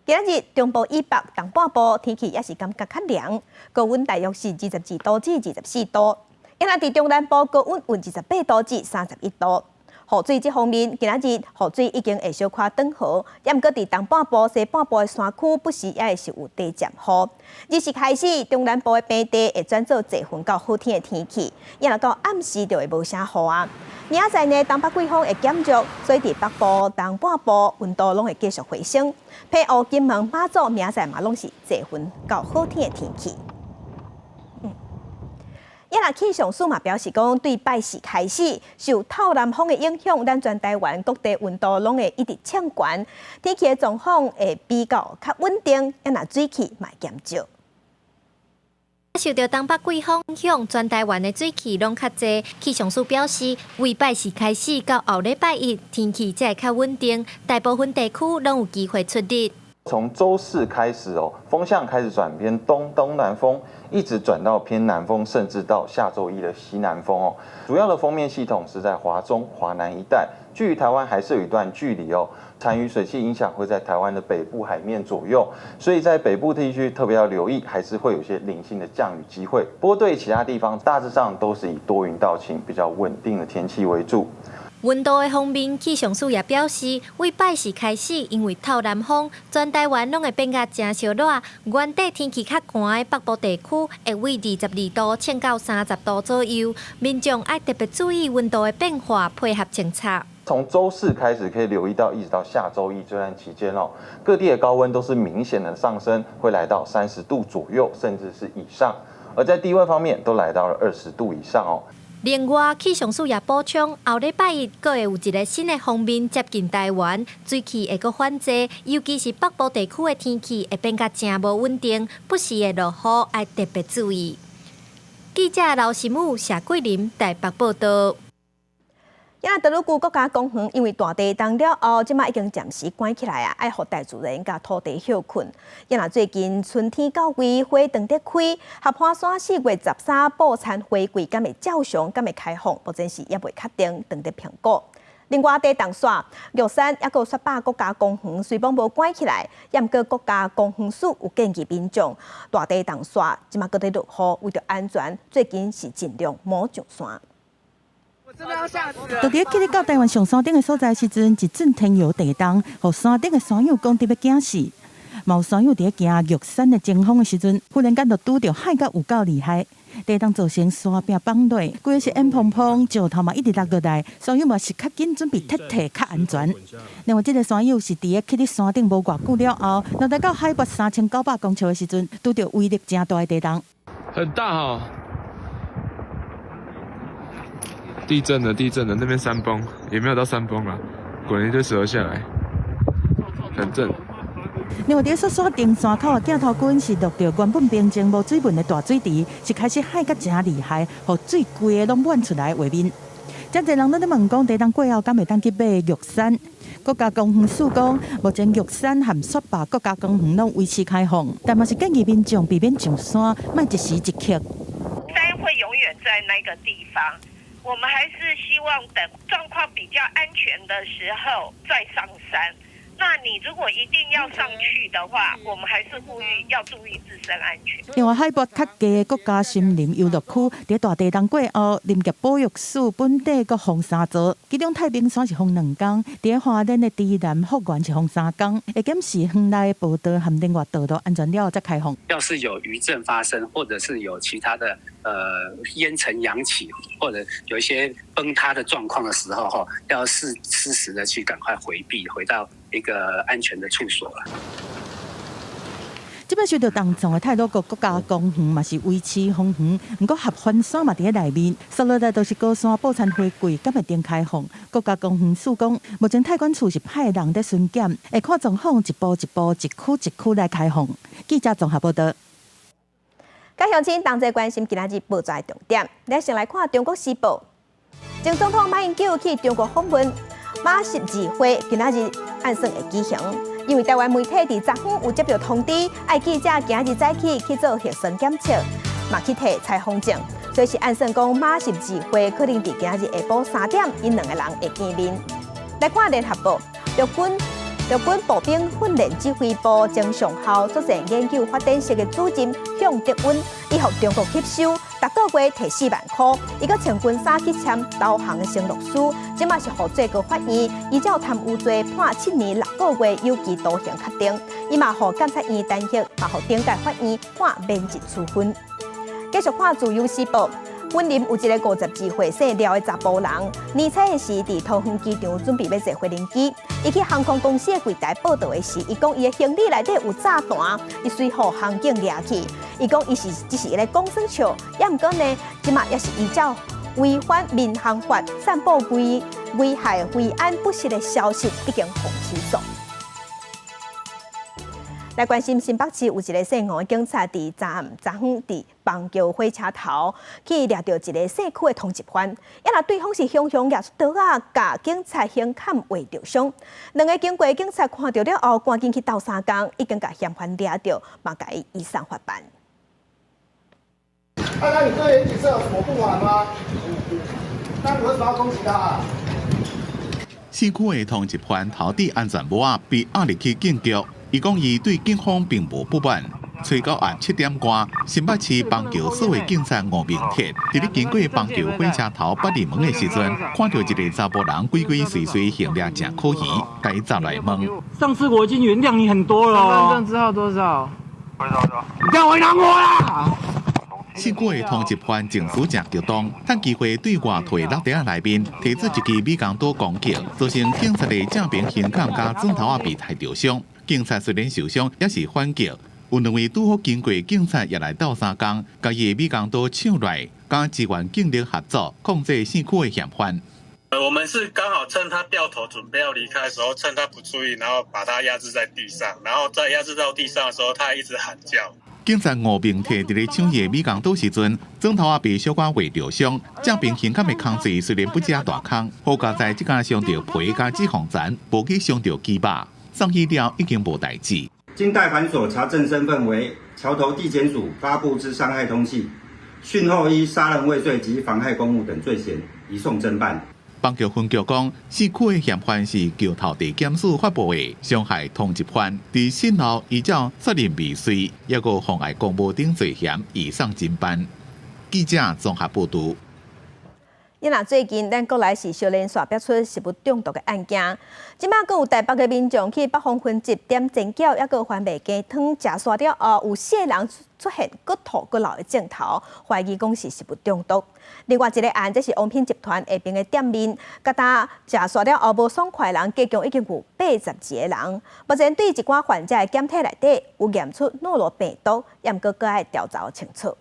今仔日中部以北、東半部天氣也是感覺較涼，高溫大約是22度至24度。啊若佇中南部高溫有28度至31度。雨水這方面，今仔日雨水已經會小可轉好，也毋過佇東半部、西半部的山區，不時也會是有短暫雨。日時開始，中南部的平地會轉做濟雲到好天的天氣，也若到暗時就會無啥雨啊。明仔載呢，東北季風會減弱，所以佇北部、東半部溫度攏會繼續回升。澎湖、金門、馬祖明仔載嘛攏是濟雲到好天的天氣。也若氣象署嘛表示講，對拜四開始受透南風的影響，咱全台灣各地溫度攏會一直衝懸，天氣的狀況會比較較穩定，也若水汽嘛會減少。受著東北季風影響，全台灣的水汽攏較濟。氣象署表示，為拜四開始到後禮拜一，天氣才會較穩定，大部分地區攏有機會出日。從週四開始哦，風向開始轉偏東東南風，一直轉到偏南風，甚至到下週一的西南風哦。主要的鋒面系統是在華中、華南一帶，距離台灣還是有一段距離哦。殘餘水汽影響會在台灣的北部海面左右，所以在北部地區特別要留意，還是會有些零星的降雨機會。不過對其他地方，大致上都是以多雲到晴、比較穩定的天氣為主。溫度的方面，氣象署也表示，為拜四開始，因為透南風，全台灣攏會變甲誠燒熱。原底天氣較寒的北部地區，會為22度衝到30度左右。民眾愛特別注意溫度的變化，配合政策。從週四開始可以留意到，一直到下週一這段期間哦，各地的高溫都是明顯的上升，會來到30度左右，甚至是以上。而在低溫方面，都來到了20度以上哦。另外，氣象署也補充，後禮拜一閣會有一个新的鋒面接近台灣，水汽會閣反濟，尤其是北部地區的天氣會變甲誠無穩定，不時會落雨，愛特別注意。記者劉新武、謝桂林台北報導。也德魯固國家公園因為大地動了後，這馬已經暫時關起來啊，愛予大自然佮土地歇睏。也若最近春天到位，花當得開，合歡山4月13布餐花季敢會照常，敢會開放，目前是猶未確定，當咧評估。另外，地動煞玉山抑閣雪霸國家公園雖罔無關起來，也毋過國家公園署有建議民眾大地動煞，這馬閣咧落雨，為著安全，最近是盡量莫上山。就佇去到台灣上山頂的所在時陣，一陣天搖地動，予山頂的山友講得欲驚死。嘛有山友佇行玉山的前峰的時陣，忽然間就拄著海角有夠厲害，地動造成山壁崩落，規个是煙蓬蓬，石頭嘛一直落落來，山友嘛是較緊準備撤退較安全。另外，這个山友是佇咧去佇山頂無偌久了後，落來到海拔3900公尺的時陣，拄著威力誠大的地動。很大哈。地震了，地震了，那邊山崩，也沒有到山崩啦，滾了一堆石頭下來，很震。另外，佇雪山登山口的鏡頭軍是錄著原本平靜無水分的大水池，是開始旱甲誠厲害，予水規个攏滿出來畫面。真濟人攏咧問講，地震過後敢會當去爬玉山？國家公園署講，目前玉山和雪霸國家公園攏維持開放，但嘛是建議民眾避免上山，莫一時一刻。山會永遠在那個地方，我們還是希望等狀況比較安全的時候再上山。那你如果一定要上去的話，我們還是呼籲要注意自身安全。另外，海拔較低的國家森林遊樂區，佇大地震過後，林業保育署本地閣封三座，其中太平山是封兩工，佇花蓮的池南福園是封三工，會檢視園內的步道和另外道路安全了後才開放。要是有餘震發生，或者是有其他的煙塵揚起，或者有一些崩塌的狀況的時候，哈，要適時的去趕快迴避，回到一個安全的處所了。這擺受著重創的太魯閣國家公園嘛是維持封園，毋過合歡山嘛佇咧內面，紲落來就是高山報餐花季，敢會當開放？國家公園署講，目前太管處是派人佇巡檢，會看狀況一步一步、一區一區來開放。記者綜合報導。各鄉親同齊關心今仔日報紙的重點，咱先來看《中國時報》。前總統馬英九去中國訪問，馬習二會今仔日按算會舉行，因為台灣媒體佇昨昏有接著通知，愛記者今日早起去做核酸檢測，嘛去提採訪證，所以是按算講馬習二會可能佇今日下晡3點，𪜶兩個人會見面。來看《聯合報》，陸軍步兵訓練指揮部前上校作戰研究發展室的主任向德溫，伊予中國吸收，逐個月提4萬箍，伊閣穿軍衫去簽投降的承諾書，這馬是予最高法院依照貪污罪判7年6個月有期徒刑確定，伊嘛予檢察院彈劾，嘛予頂界法院判免職處分。繼續看《自由時報》。雲林有一個52歲姓廖的查埔人，年初的時佇桃園機場準備欲坐飛行機，伊去航空公司的櫃台報到的時，伊講伊的行李內底有炸彈，伊隨予航警掠去。伊講伊是只是咧講耍笑，也毋過呢，這馬也是依照違反民航法、散布危害飛安不實的消息，已經予起訴。來關心新北市有一個姓黃的警察，佇昨暗昨昏佇板橋火車頭去掠著一個社區的通緝犯，啊若對方是雄雄舉出刀仔，共警察胸坎劃著傷。兩个經過警察看著了後，趕緊去鬥相共，已經共嫌犯掠著，嘛共伊移送法辦。那你對顏錦瑟有什麼不滿嗎？那你為什麼要攻擊他？社區的通緝犯頭戴安全帽仔，被押入去警局。伊講伊對警方並無不滿。初九暗7點外，新北市板橋所的警察吳明鐵，佇咧經過板橋火車頭八里門的時陣，看著一個查埔人鬼鬼祟祟，行掠誠可疑，共伊查來問。上次我已經原諒你很多了。身份證字號多少？你不要為難我啦！社區的通緝犯情緒誠激動，趁機會對外套的落袋仔內面提出一支美工刀攻擊，造成警察的正邊胸坎佮指頭仔被刣著傷。警察雖然受傷，也是反擊。有兩位拄好經過警察也來鬥相共，共伊的美工刀搶來，佮支援警力合作控制社區的嫌犯。我們是剛好趁他掉頭準備要離開的時候，趁他不注意，然後把他壓制在地上，然後在壓制到地上的時候，他一直喊叫。警察吳明鐵佇咧搶伊的美工刀時陣，指頭仔被小可劃著傷，正邊胸坎的空槌雖然不遮大空，好佳哉這工傷著皮佮脂肪層，無去傷著肌肉。送醫了已經無代誌。經代管所查證身份為橋頭地檢署發布之傷害通緝，訊後依殺人未遂及妨害公務等罪嫌移送偵辦。板橋分局講，社區的嫌犯是橋頭地檢署發布的傷害通緝犯，佇訊後依照殺人未遂，抑閣妨礙公務等罪嫌移送偵辦。記者綜合報導。你若最近咱國內是相連紲爆出食物中毒的案件，這馬閣有台北的民眾去北方分集點煎餃，抑閣番麥雞湯食煞了後，有四个人出現閣吐閣流的症頭，懷疑講是食物中毒。另外一个案，這是王品集團下爿的店面，佮呾食煞了後無爽快的人，加總已經有82個人。目前對一寡患者的檢體內底有驗出諾羅病毒，也毋過閣愛調查清楚。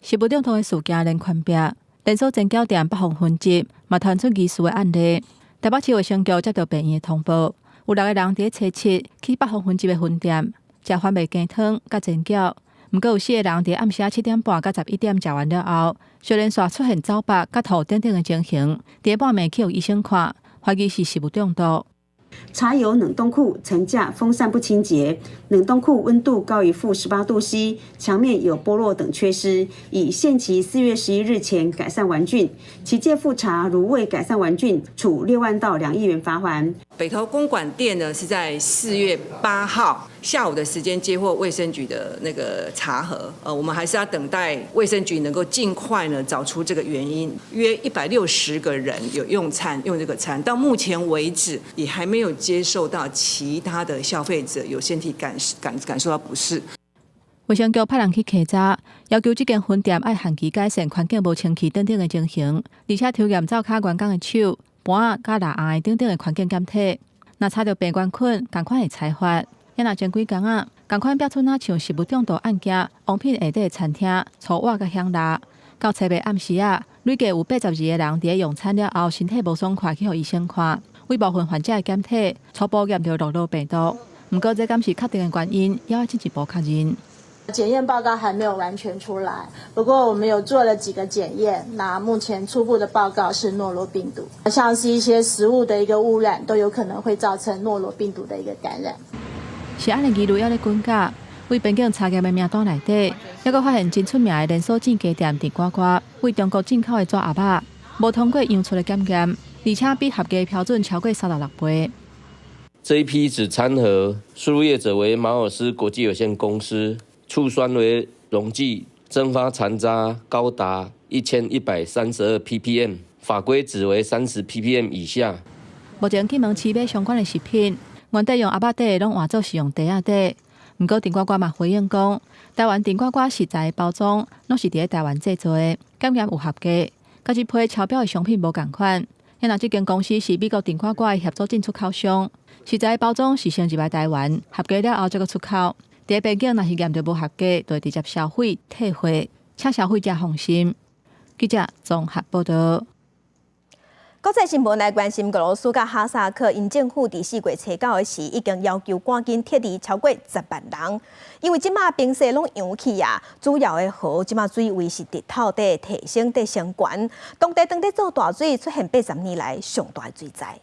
食物中毒的事件連環爆，連鎖煎餃店北方分集嘛傳出疑似的案例。台北市衛生局接到病院的通報，有六個人佇初七去北方分集的分店食番麥雞湯佮煎餃，毋過有四個人佇暗時7點半到11點食完了後，相連紲出現走腹、佮吐等等的情形，佇半暝去予醫生看，懷疑是食物中毒。查有冷凍庫層架風扇不清潔，冷凍庫溫度高於-18度C，牆面有剝落等缺失，已限期4月11日前改善完竣。期屆複查如未改善完竣，處6萬到2億元罰鍰。北投公館店呢是在4月8號下午的時間接獲衛生局的那個查核，我們還是要等待衛生局能夠盡快呢找出這個原因。約160個人有用餐用這個餐，到目前為止也還沒有接受到其他的消費者有身體感受到不適。衛生局派人去稽查，要求這間分店愛限期改善環境無清氣等等的情形，而且抽驗灶跤員工的手、盤仔佮蠟紅等等的環境檢體。若查著病原菌，仝款會裁罰。也若前幾工仔，仝款爆出若像食物中毒案件，王品下底餐廳粗碗佮響蠟，到初八暗時仔，累計有82個人佇咧用餐了後，身體無爽快去予醫生看，為部分患者的檢體初步驗著諾羅病毒，毋過這敢是確定的原因，猶愛進一步確認。檢驗報告還沒有完全出來，不過我們有做了幾個檢驗，那目前初步的報告是諾羅病毒，像是一些食物的一個汙染，都有可能會造成諾羅病毒的一個感染。食安的疑慮猶咧滾價，為邊境查驗的名單內底，猶閣發現真出名的連鎖煎雞店甜呱呱，為中國進口的紙盒仔，無通過樣出的檢驗，而且比合格標準超過36倍。這一批紙餐盒輸入業者為馬爾斯國際有限公司，醋酸為溶劑，蒸發殘渣高達1132 ppm，法規值為30 ppm 以下。目前去問市買相關的食品，原底用盒仔底的攏換做是用袋仔底。毋過甜呱呱嘛回應講，台灣甜呱呱食材包裝攏是佇咧台灣製作的，檢驗有合格，佮這批超標的商品無仝款。若這間公司是美國甜呱呱的協助進出口商，食材包裝是先入來台灣，合格了後才閣出口。佇邊境若是驗著無合格，就會直接銷毀退貨，請消費者放心。記者綜合報導。國際新聞來關心，俄羅斯佮哈薩克𪜶政府佇4月初9的時，已經要求趕緊撤離超過10萬人，因為這馬冰雪攏融去啊，主要的河這馬水位是直透佇提升佇升懸，當地當地做大水出現80年來上大的水災。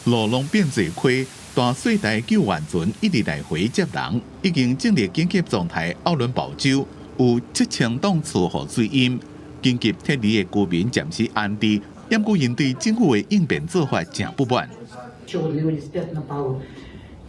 路攏變濟溪，大水台救援船一直來回接人，已經進入緊急狀態。奧倫堡州有7000棟厝予水淹。緊急撤離的居民暫時安置，毋過𪜶對政府的應變做法誠不滿。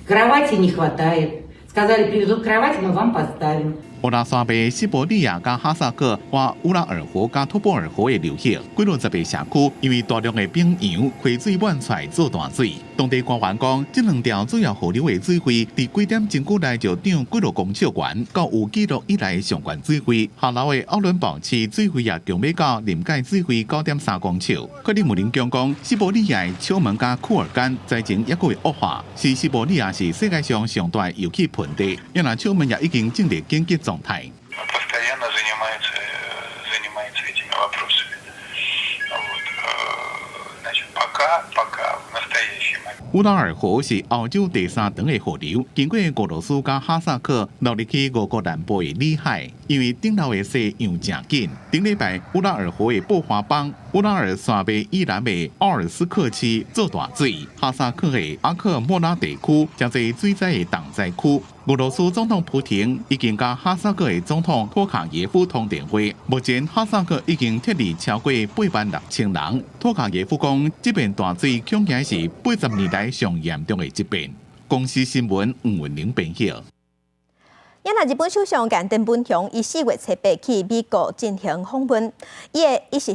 Кровати не хватает. Сказали, привезут кровать, мы вам поставим. 烏拉山脈西伯利亞佮哈薩克和烏拉爾河佮托波爾河的流域，幾落10個社區，因為大量的冰融，溪水滿出來做大水。當地官員講，這兩條主要河流的水位，佇幾點鐘久內就漲幾落公尺懸，到有記錄以來上懸水位。下流的奧倫堡市水位也強欲到臨界水位9.3公尺。克里姆林宮講，西伯利亞的丘門佮庫爾干災情猶閣會惡化，是西伯利亞是世界上上大的油氣盆地，也若丘門也已經進入緊急狀態。 Постоянно занимается этими вопросами. Вот. Значит, пока в настоящий момент. 烏拉爾河是歐洲第三長的河流，經過俄羅斯佮哈薩克流入去俄國南部的裏海。因為頂流的雪融誠緊，頂禮拜烏拉爾河的布華邦、烏拉爾山脈以南的奧爾斯克市做大水，哈薩克的阿克莫拉地區誠濟水災的重災區。俄羅斯總統普廷已經佮哈薩克的總統托卡耶夫通電話，目前哈薩克已經撤離超過86,000人。托卡耶夫講，這遍大水恐驚是80年來上嚴重的一遍。公視新聞吳文玲編譯。也若日本首相岸田文雄，伊4月初8去美國進行訪問，伊是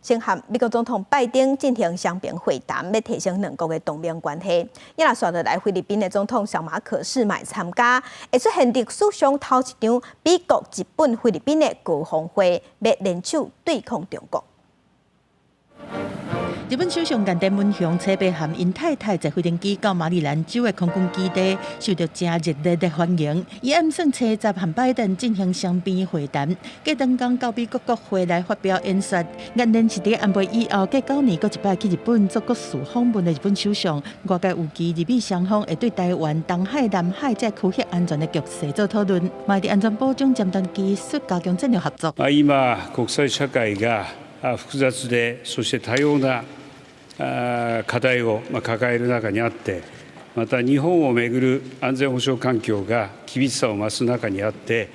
先和美國總統拜登進行雙邊會談，欲提升兩國的同盟關係。也若紲落來菲律賓的總統小馬可仕嘛會參加，會出現歷史上頭一場美國、日本、菲律賓的高峰會，欲聯手對抗中國。日本首相岸田文雄初八和𪜶太太坐飛行機到馬里蘭州的空軍基地，受到誠熱烈的歡迎。伊暗算初十和拜登進行雙邊會談，隔當工到美國國會來發表演說。岸田是佇安倍以後隔9年閣一擺去日本做國事訪問的日本首相。外界預期日美雙方會對台灣、東海、南海這區域安全的局勢做討論，嘛佇安全保障、尖端技術加強戰略合作。今國際社會が複雑でそして多様な課題を抱える中にあって、また日本をめぐる安全保障環境が厳しさを増す中にあって、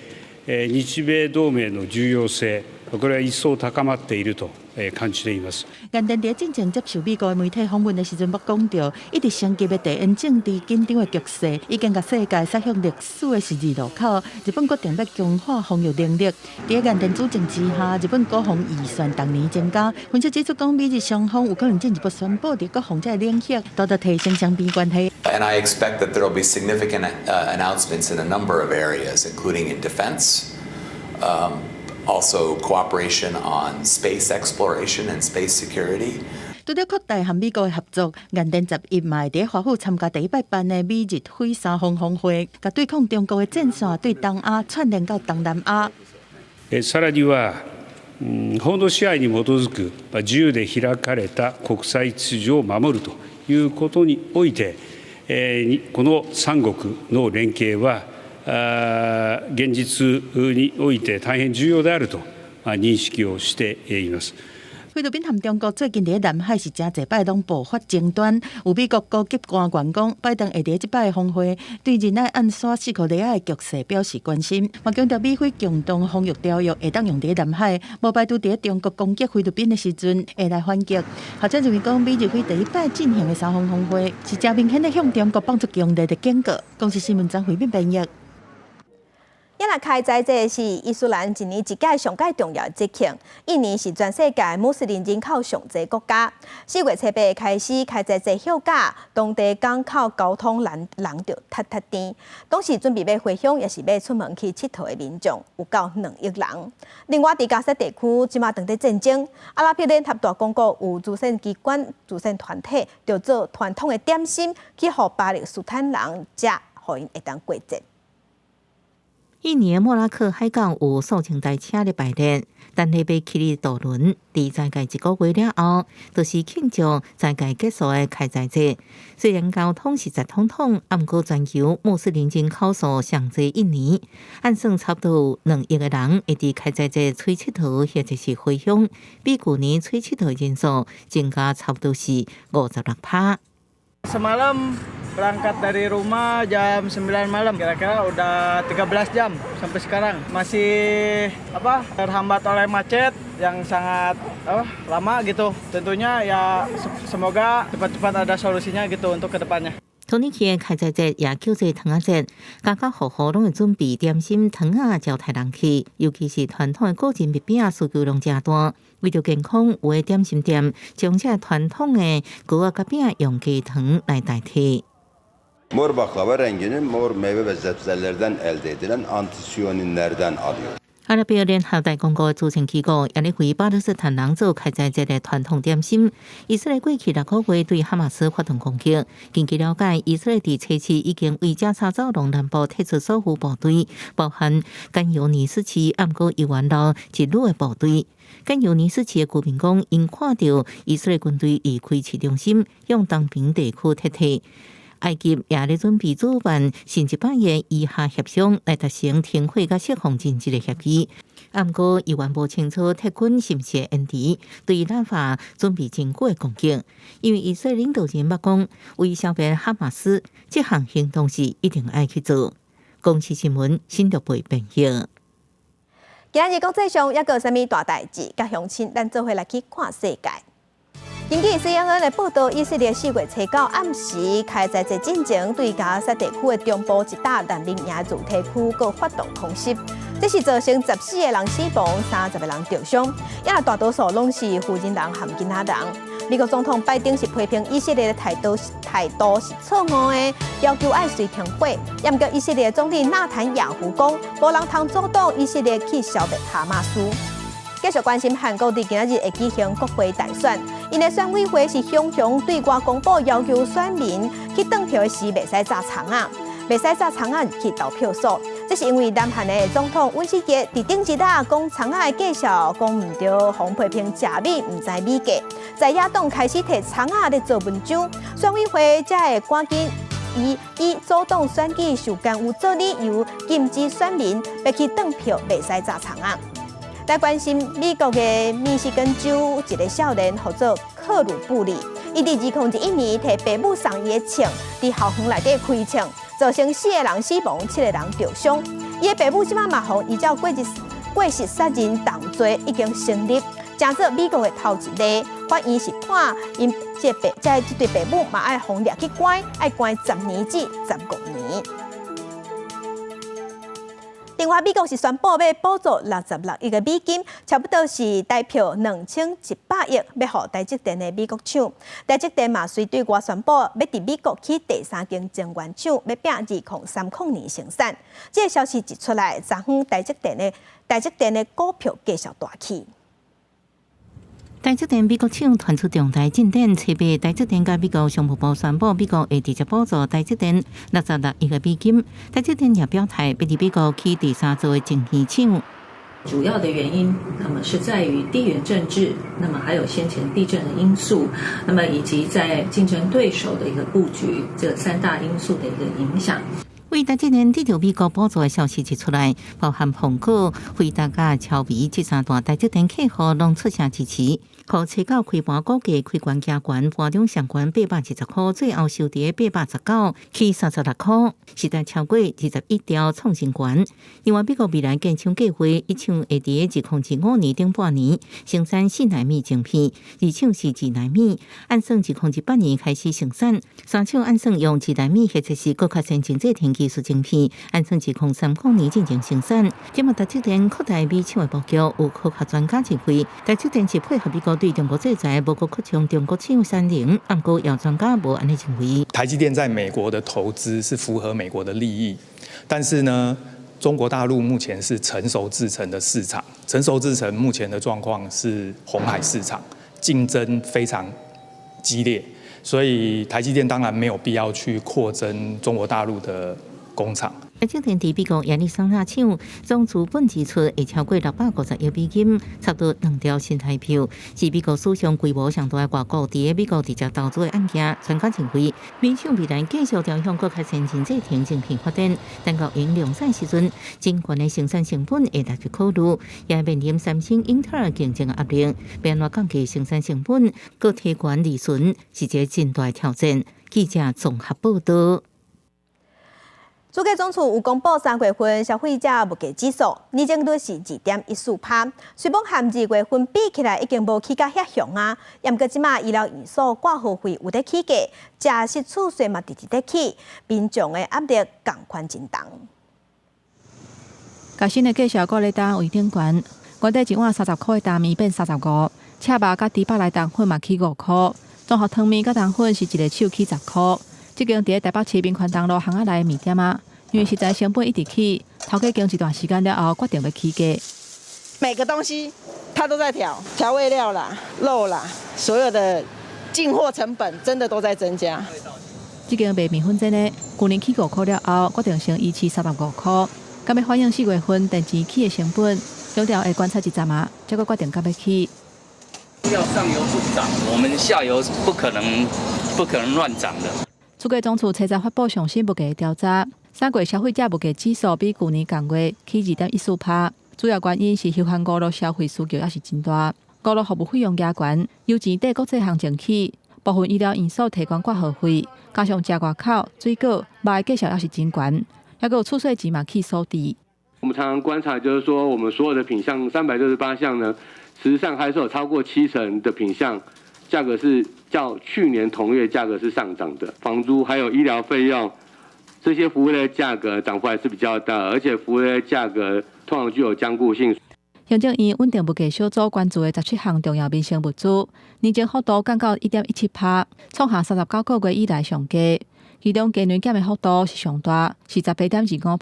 日米同盟の重要性、これは一層高まっていると感じています。岸田佇進前接受美國媒體訪問的時陣，捌講著，一直升級的地緣政治緊張的局勢，已經共世界殺向歷史的十字路口。日本決定欲強化防禦能力。佇岸田主政之下，日本國防預算逐年增加。分析指出，講美日雙方有可能進一步宣布佇國防這個領域，大大提升雙邊關係。 And I expect that there will be significant announcements in a number of areas, including in defense. Also cooperation on space exploration and space security. 除著擴大和美國的合作，岸田11嘛會佇華府參加第一擺辦的美日菲三方峰會，共對抗中國的戰線對東亞串聯到東南亞。さらには、法の支配に基づく自由で開かれた國際秩序を守るということにおいて、この三國の連携は現実において大変重要であると認識をしています。菲律賓和中國最近佇南海是誠濟擺攏爆發爭端，有美國高級官員講，拜登會佇這擺峰會對仁愛岸沙西科利亞的局勢表示關心，嘛強調美菲共同防禦條約會當用佇南海，無排除佇中國攻擊菲律賓的時陣會來反擊。學者認為講，美日菲第一擺進行的三方峰會是誠明顯的向中國放出強烈的警告。公視新聞張惠敏編譯。一來開齋節是伊斯蘭一年一屆上蓋重要節慶。印尼是全世界穆斯林人口上濟國家。4月初八開始開齋節休假，當地港口交通人人就塞塞甜。當時準備欲回鄉，抑是欲出門去𨑨迌的民眾有夠2億人。另外，佇加薩地區，這馬當咧戰爭，阿拉伯聯合大公國有慈善機關、慈善團體，就做傳統的點心，去予巴勒斯坦人食，予𪜶會當過節。印尼莫拉克海港有數千台車咧排列，等咧欲起的渡輪，佇齋戒一個月了後，就是慶祝齋戒結束的開齋節。雖然交通是塞通通，毋過全球穆斯林人口數上濟印尼，按算差不多有2億个人會佇開齋節出𨑨迌或者是回鄉，比舊年出𨑨迌人數增加差不多是56%。 Semalam berangkat dari rumah jam 9 malam, kira-kira udah 13 jam sampai sekarang. Masih apa terhambat oleh macet yang sangat apa, lama gitu. Tentunya ya semoga cepat-cepat ada solusinya gitu untuk kedepannya. 土耳其的開齋節也叫做糖仔節，家家戶戶攏會準備點心、糖仔招待人客，尤其是傳統的果仁蜜餅需求量誠大。為著健康，有的點心店將這傳統的糕仔佮餅用低糖來代替。 Mor baklava rengini mor meyve ve sebzelerden elde edilen antosiyaninlerden alıyor. 阿拉伯聯合大公國慈善機構也咧為巴勒斯坦人做開齋節的傳統點心。以色列過去6個月對哈馬斯發動攻擊。根據了解，以色列佇初四已經為加沙走廊南部撤出所有部隊，包含甘尤尼斯市，毋過猶原留一旅的部隊。甘尤尼斯市的居民講，𪜶看著以色列軍隊離開市中心，向東邊地區撤退。埃及也咧準備主辦新一擺的伊哈協商，來達成停火佮釋放人質的協議。毋過，猶原無清楚撤軍是毋是會延遲對拉法準備真久的攻擊，因為以色列領導人捌講，為消滅哈馬斯，這項行動是一定愛去做。公視新聞新竹編譯。今日國際上猶閣有啥物大代誌？佮鄉親，咱做伙來去看世界。根據 CNN 的報道，以色列4月初9暗時開齋節進前，對加薩地區的中部一搭難民營住宅區閣發動空襲，這是造成14個人死亡，30個人著傷，也大多數攏是婦人人和囡仔人。美國總統拜登是批評以色列的態度是錯誤的，要求愛隨停火。也毋過以色列總理納坦雅胡講，無人通阻擋以色列去消滅哈馬斯。繼續關心韓國佇今仔日會舉行國會大選， 𪜶的選委會是雄雄對外公布，要求選民去轉票時袂使紮蔥仔，袂使紮蔥仔去投票所。這是因為南韓的總統尹錫悅佇頂日啊講蔥仔的價數講毋對，予批評食米毋知米價，在野黨開始提蔥仔咧做文章，選委會才會趕緊以阻擋選舉受干預做理由，禁止選民欲去轉票，袂使紮蔥仔。來關心美國的密西根州一个少年，號做克魯布里，伊佇2021年提爸母送伊的槍，佇校園內底開槍，造成四个人死亡，七个人著傷。伊的爸母這擺嘛予依照過失殺人重罪已經成立，成做美國的頭一例。法院是判𪜶這爸這對爸母嘛愛予掠去關，愛關10年至15年。另外，美國是宣布欲補助66億个美金，差不多是台票2100億，欲予台積電的美國廠。台積電嘛，隨對外宣布，欲佇美國起第三間晶圓廠，欲拼2030年生產。這个消息一出來，昨昏台積電的股票繼續大起。台積電美國廠傳出重大進展，七日台積電佮美國商務部宣布，美國會直接補助台積電66億个美金。台積電也表態，欲佇美國起第三座的晶圓廠。主要的原因，那麼是在於地緣政治，那麼還有先前地震的因素，那麼以及在競爭對手的一個布局，這三大因素的一個影響。為台積電得著美國補助的消息一出來，包含蘋果、輝達佮超微這三大台積電客戶攏出聲支持。予初九開盤股價開懸加懸，盤中上懸820塊，最後收佇819，起36塊，時代超過21條創新懸。另外，美國未來建廠計劃，一廠會佇2025年頂半年生產4納米晶片，二廠是2納米，按算2028年開始生產，三廠按算用2納米或者是閣較先進製程技術晶片，按算2030年進行生產。這馬台積電擴大美廠的布局，有科學專家認為，台積電是配合美國對中國制裁，無閣擴張中國廠產能。毋過有專家無按呢認為。台積電在美國的投資是符合美國的利益，但是呢，中國大陸目前是成熟製程的市場，成熟製程目前的狀況是紅海市場，競爭非常激烈，所以台積電當然沒有必要去擴增中國大陸的工廠。台積電佇美國亞利桑那廠總資本支出會超過650億美金，差不多2兆新台票，是美國史上規模上大的外國佇美國直接投資的案件。專家認為，美廠未來繼續朝向閣較先進製程晶片發展，等到用量產時陣，真懸的生產成本會納入考慮，也面臨三星、英特爾競爭的壓力，欲按怎降低生產成本，閣提懸利潤，是一个真大的挑戰。記者綜合報導。主計總處有公布3月份消費者物價指數，年增率是2.14%。雖罔和2月份比起來已經無起甲遐雄啊，毋過這馬醫療院所掛號費有咧起價，食食厝稅嘛直直咧起，民眾的壓力仝款真重。共新的價數閣咧當位頂懸，原底一碗30箍的擔麵變35，赤肉佮豬腹內冬粉嘛起5箍，綜合湯麵佮冬粉是一个手起10箍。這間佇咧台北市民權東路巷仔內的麵店仔，因為食材成本一直起，頭家經一段時間了後，決定欲起價。每個東西它都在調，調味料啦、肉啦，所有的進貨成本真的都在增加。這間賣麵粉煎的，舊年起5箍了後，決定先維持35箍。敢欲反映4月份電錢起的成本，強調會觀察一陣仔，才閣決定敢欲起。要上游不漲，我們下游不可能亂漲的。主計總處初十發布上新物價調查，3月消費者物價指數比舊年同月起2.14%，主要原因是休閒娛樂消費需求猶是真大，娛樂服務費用加懸，油錢綴國際行情起，部分醫療院所提懸掛號費，加上食外口、水果、肉的價數猶是真懸，猶閣有厝稅錢嘛起所致。我們常常觀察，就是說，我們所有的品項368項呢，實際上還是有超過七成的品項價格是較去年同月價格是上漲的。房租還有醫療費用這些服務類價格漲幅還是比較大，而且服務類價格通常具有僵固性。行政院穩定物價小組關注的17項重要民生物資，年增幅度降到1.17%，創下39個月以來上低。其中雞卵減的幅度是上大，是18.25%，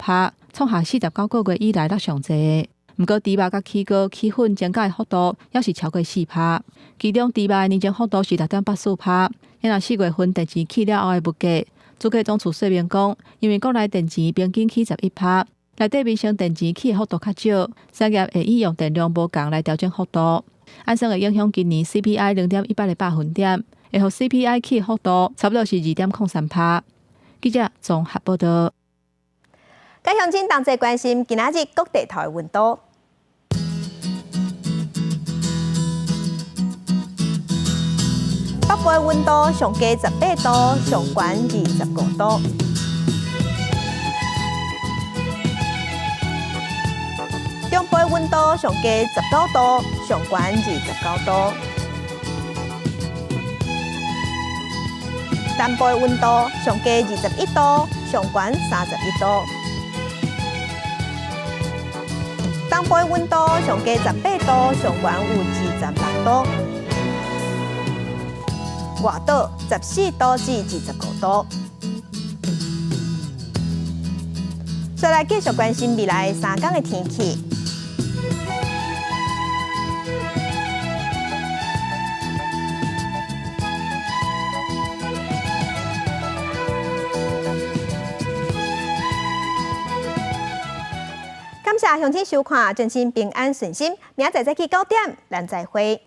創下49個月以來落上濟。毋過豬肉佮起糕、起粉增加的幅度猶是超過4%，其中豬肉的年增幅度是6.84%。若4月份電錢起了後的物價，主計總處說明講，因為國內電錢平均起11%，內底民生電錢起的幅度較少，產業會以用電量無仝來調整幅度，按算會影響今年 CPI 0.18個百分點，會予 CPI 起的幅度差不多是2.03%。記者綜合報道。各鄉親同齊關心今仔日各地頭的溫度。北部的溫度上低18度，上懸25度。中部的溫度上低19度，上懸29度。南部的溫度上低21度，上懸31度。東部的溫度上低18度，上懸有26度。外島14度至25度。再來繼續關心未來3天的天氣。感謝鄉親收看，真心平安順心。明仔載早起9點，咱再會。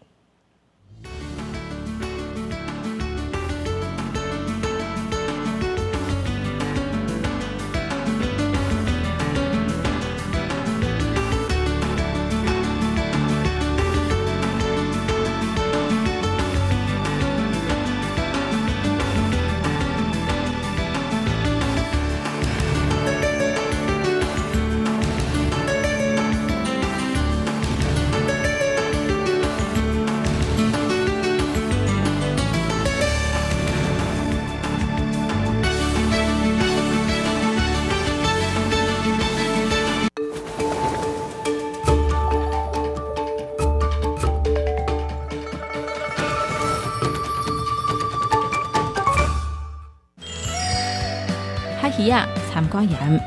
海魚仔參寡鹽，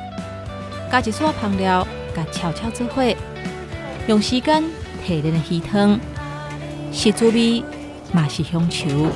加一撮香料，共悄悄做伙，用時間提煉的魚湯，是滋味，嘛是鄉愁。